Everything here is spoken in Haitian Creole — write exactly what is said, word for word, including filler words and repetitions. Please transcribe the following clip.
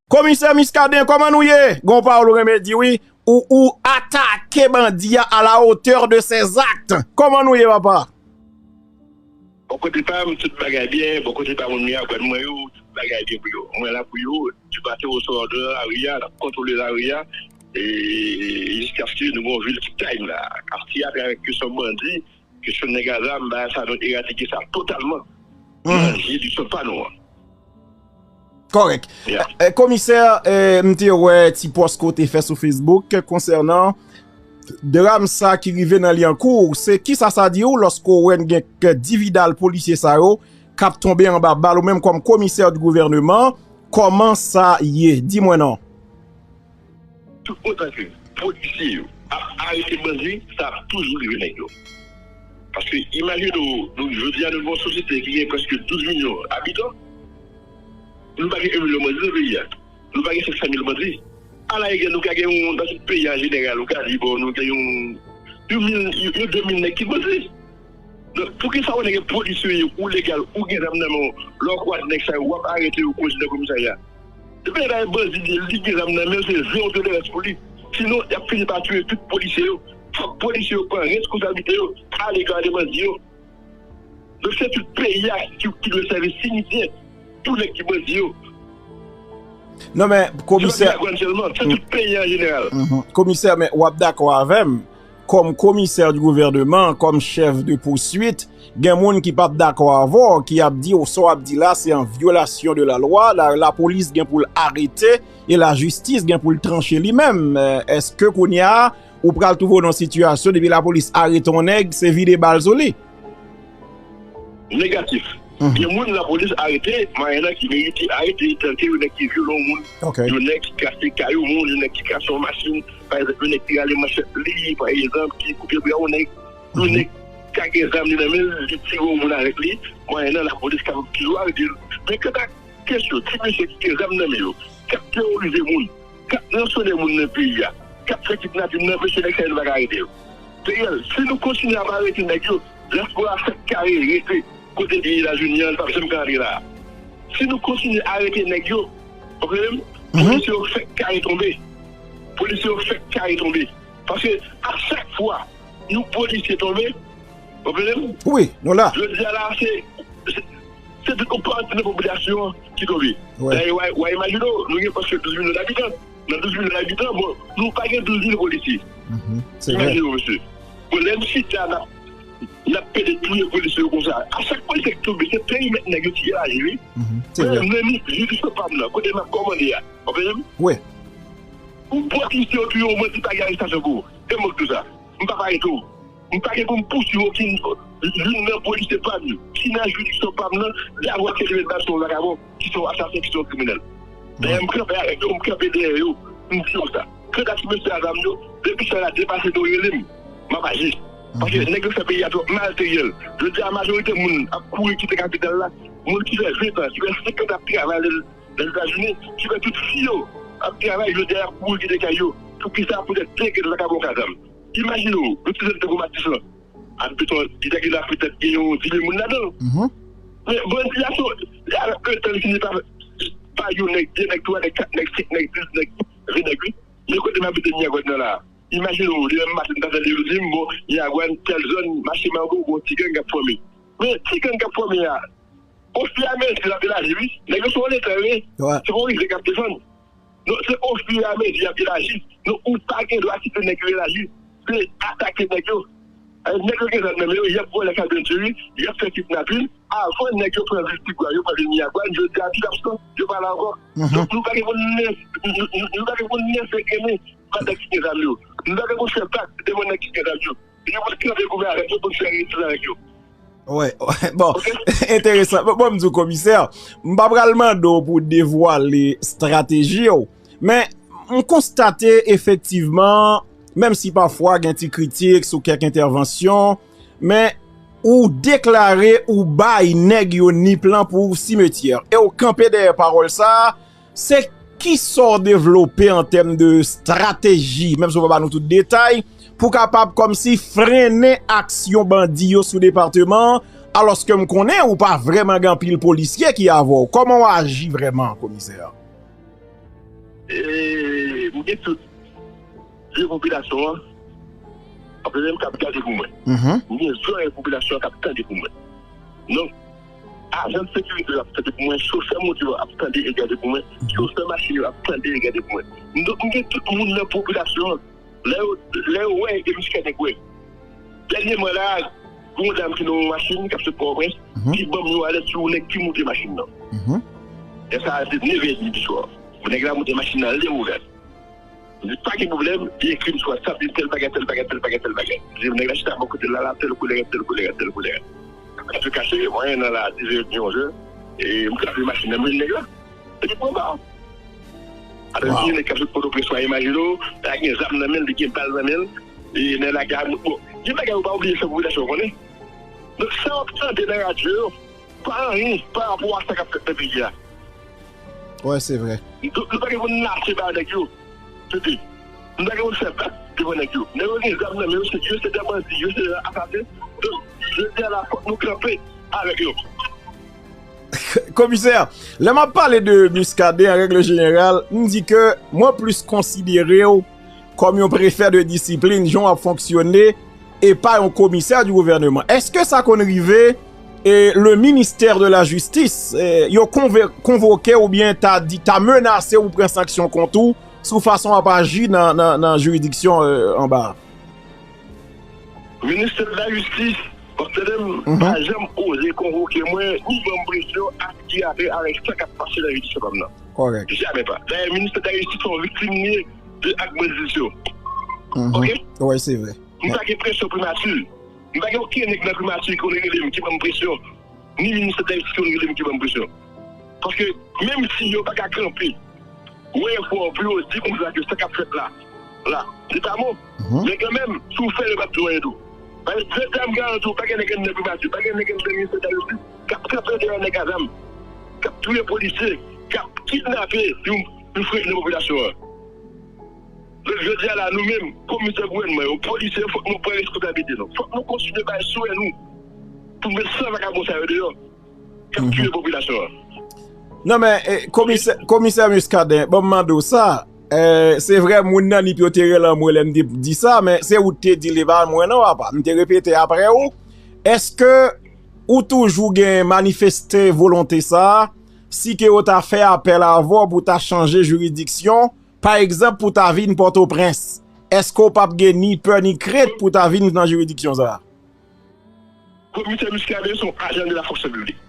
Komisè Muscadin, kòman nou ye? Gon pawòl ou renmen di wi. Ou, ou atake bandi a à la hauteur de ses actes. Kòman nou ye, papa? Bò kote pa m, tout bagay byen. Bò kote pa moun Miragwàn mwen yo, tout bagay byen pou yo. Mwen la pou yo, du matin au soir, de lari a, n ap kontwole lari a. E jiskaske nou gen yon vil ki time la. Katye a, atravè kesyon bandi, kesyon nèg a zam, bagay sa, nou eradike sa totalman. Nan Jiridiksyon pa nou an. Kòrèk. Eh, komisè, eh, m te wè ti pòs ke w te fè sou Facebook konsènan dram sa ki rive nan Lyankou. Se kisa sa di w lòske w wè n gen kèk dividal polisye sa yo k ap tonbe anba bal, ou menm kòm komisè di gouvèneman, kòman sa ye? Di mwen non. Tout otan ke polisye yo ap arete bandi, sa ap toujou rive nèg yo. Paske imajine w, nou, jodi a, nou gen yon sosyete ki gen prèske douz milyon abitan. Nou pa gen yon milyon bandi nan peyi a. Nou pa gen senk san mil bandi. Alarigè, nou ka gen yon, nan tout peyi an jeneral, ou ka di, bon, nou gen yon, yon mil, yon, yon de mil nèg ki bandi. Donk, poukisa w nèg polisye yo, ou legal, ou gen zam nan men w, lè w kwaz nèg sa yo, w ap arete yo, konduit nan komisarya? Depi nèg la se bandi li ye, li gen zam nan men l, se zewo tolerans pou li. Sinon, y ap fini pa tiye tout polisye yo. Fòk polisye yo pran reskonsablite yo, ale gade bandi yo. Donk, se tout peyi a ki, ki dwe sèvi simityè pou nèg ki bandi yo. Non, men, komisè. Se pa Miragwàn sèlman, se tout peyi an jeneral. Mhm. Komisè, men w ap dakò avè m, kòm komisè di gouvèneman, kòm chèf de pouswit, gen moun ki p ap dakò avè w, ki ap di w sa w ap di la, se an vyolasyon de la lwa, la, lapolis gen pou l arete, e lajistis gen pou l tranche li menm. Eh, èske kounye a, ou pral twouve w nan sitiyasyon, depi lapolis arete yon nèg, se vide bal sou li? Negatif. Mhm. Gen moun lapolis arete, mwayennan ki merite arete, tankou yon nèg ki vyole yon moun, ok, yon nèg ki kase kay yon moun, yon nèg ki kase yon machin, pa egzanp, yon nèg ki rale manchèt li, pa egzanp, ki koupe bra yon nèg, yon, mhm, nèg ka gen zam li nan men l, li tire yon moun avèk li, mwayennan lapolis kapab toujou arete l. Men kanta kesyon ti mesye ki gen zam nan men yo, k ap teworize moun, k ap ransonnen moun nan peyi a, k ap fè kidnapin nan, mesye nèg sa yo nou pa ka arete yo. Deyèl, si nou kontinye ap arete nèg yo, dyaspora fèk kare rete kote li ye Etazini an, li p ap janm ka antre la a. Si nou kontinye arete nèg yo, w konprann m? Mhm. Polisye yo fèk kare tonbe. Polisye yo fèk kare tonbe. Paske a chak fwa yon polisye tonbe, w konprann m? Wi, nou la. Jodi a la, se, se, se tout yon pati nan popilasyon an ki tonbe. Wi. Dayè, w a, w a imajine w, nou gen prèske douz milyon abitan. Nan douz milyon abitan, bon, nou pa gen douz mil polisye. Mhm, se vre. Imajine w, mesye. Bon, lè n chita, n ap, n ap pede touye polisye yo konsa. A chak polisye ki tonbe, se perimèt nèg yo ki elaji, wi. Mhm, se vre. Men, men, jiridiksyon pa m nan, kote m ap kòmande a. W konprann m? Wi. Ou polisye yo touye yon bandi, pa gen arestasyon pou ou. E mwen k di w sa. M p ap arete w. M pa gen pou m pousuiv okenn, youn nan polisye pa m yo ki nan jiridiksyon pa m nan, davwa ke yo mete bal sou yon vakabon ki se yon asasen, ki se yon kriminèl. Dayè, m kanpe avèk yo, m kanpe dèyè yo, m di yo sa. Kanta ti mesye a zam yo, depi sa la depase, nou rele m, m ap aji. Paske nèg yo fè peyi a twòp mal, Teriel. Jodi a, majorite moun ap kouri kite kapital la, moun ki fè ven tan, ki fè senkant ap travay lè Lèzetazini, ki fè tout fi yo ap travay, jodi a y ap kouri kite kay yo. Poukisa? Poutèt de grenn vakabon ka zam. Imajine w, yon ti jèn tankou Matissan, admeton, li ta gen la petèt gen yon dis mil moun ladan l. Mhm. Men bandi a, se, li avèk letan li fini pa, pa yon nèg, de nèg, twa nèg, kat nèg, senk nèg, dis nèg, ven nèg, wi. Men kote m abite Miragwàn nan la a, imajine w, demen maten m ta tande yo di m, bon, Miragwàn, tèl zòn, mache Mango, gon ti gang k ap fòme. Men ti gang k ap fòme a, ofiramezi l ap elaji, wi. Nèg yo se yon leta yo ye. Wi. Se pa yon rivyè k ap desann. Non, se ofiramezi y ap elaji. Non, ou pa gen dwa kite nèg yo elaji. Se atake nèg yo. Eh, nèg yo gen zam nan men yo, y ap vòlè kabyonnetri, y ap fè kidnapin. Avan nèg yo pran vil Tigwav, yo pran vil Miragwàn, jodi a tout absan, yo pa la ankò. Mhm. Donk, nou pa gen pou n lese, nou, nou, nou pa gen pou n lese grennen ban nèg ki gen zam yo. Nou pa gen pou n fè bak devan nèg ki gen zam yo. Nou pa t kanpe goumen avèk yo pou n fè rezistans avèk yo. Wè, bon, enteresan. Bon, bon, m di w, komisè, m pa pral mande w pou w devwale estrateji w, men m konstate efektivman, menm si pafwa gen ti kritik sou kèk entèvansyon, men ou deklare ou bay nèg yo ni plan pou simetyè. E w kanpe dèyè pawòl sa a, se kisa w devlope an tèm de estrateji, menm si w pa ba nou tout detay, pou w kapab kòmsi frennen aksyon bandi yo sou depatman an, alòske m konnen ou pa vrèman gen anpil polisye ki avè w. Kòman w aji vrèman, komisè? E, m gen tout zye popilasyon an ap tande m, k ap gade pou mwen. M gen zòrèy popilasyon an k ap tande pou mwen. Donk, ajan de sekirite yo ap tande pou mwen, chofè moto yo ap tande e gade pou mwen, chofè machin yo ap tande e gade pou mwen. Donk, m gen tout moun nan popilasyon an. Lè yo, lè yo wè, e Miskaden kwè. Dènyèman la, gen yon dam ki nan yon machin k ap sot Pòtoprens, ki ban m yon alèt sou yon nèg ki moute machin nan. E sa a se nevè edmi di swa. Nèg la moute machin nan, l dewoule. M di, pa gen pwoblèm, li ekri m sou WhatsApp, li di tèl bagay, tèl bagay, tèl bagay, tèl bagay. M di, nèg la chita bò kote l la, la, tèl koulè, tèl koulè, tèl koulè. An tou ka, se mwen nan la, dizè, onzè, e m kanpe machin nan, m jwenn nèg la. Epi pran ba. Apre, gen nèg k ap sot Pòtoprens la, imajine w, la gen zam nan men l, li gen bal nan men l, e nan lagay, bon, gen bagay ou pa oblije fè popilasyon konnen. Donk, sa w ap tande nan radyo yo, pa anyen pa rapò a sa k ap fèt nan peyi a. Wè, se vre. Nou, nou pa gen pou n lase ba nèg yo. Tande. Nou pa gen pou n fè bak devan nèg yo. Nèg yo gen zam nan men yo, se, yo se de bandi, yo se asasen. Donk, jodi a la, fòk nou kanpe avèk yo. Komisè, lè m ap pale de Muscadin, an règle jeneral, m di ke mwen plis konsidere w kòm yon prefè de disiplin, jan w ap fonksyone, e pa yon komisè di gouvèneman. Èske sa konn rive, e le ministère de la justice, e, yo konve-, konvoke oubyen ta di, ta menase ou pran sanksyon kont ou sou fason w ap aji nan, nan, nan jiridiksyon, e, anba a? Ministè de la jistis, w ap tande m, pa janm oze konvoke mwen, ni ban m presyon a sa ki gen afè avèk sa k ap pase nan jiridiksyon pa m nan. Kòrèk. Jamè pa. Dayè, ministè de la jistis se yon viktim li ye de ak banditisyon. Oke? Wi, se vre. M pa gen presyon primati. M pa gen okenn nèg nan primati ki konn rele m, ki ban m presyon. Ni ministè de la jistis ki konn rele m, ki ban m presyon. Paske menm si yo pa ka kanpe, wè efò pou yo di konsa ke sa k ap fèt la, la, se pa bon. Men kanmenm, si w fè l, yo p ap di w anyen tou. Paske jodi a, m garanti w, pa gen nèg anndan primati, pa gen nèg anndan ministè de la jistis k ap kanpe dèyè nèg a zam, k ap touye polisye, k ap kidnape yon, yon frè nan popilasyon an. Donk, jodi a la, nou menm, komisè gouvènman yo, polisye, fòk nou pran responsablite nou. Fòk nou kontinye bay swè nou pou n met san vakabon sa yo deyò, k ap touye popilasyon an. Non, men, e, komisè, komisè Muscadin, bon, m mande w sa. E, se vre, moun nan Nip yo te rele anmwe lè m te di sa, men se ou ki te di li, e pa mwen non, papa. M te repete apre ou. Èske ou toujou gen manifeste volonte sa a, si ke yo ta fè apèl avè w pou ta chanje jiridiksyon, pa egzanp, pou ta vin Pòtoprens, èske w p ap gen ni pè ni krent pou ta vin nan jiridiksyon sa a? Komisè Muscadin se yon ajan de la fonksyon piblik.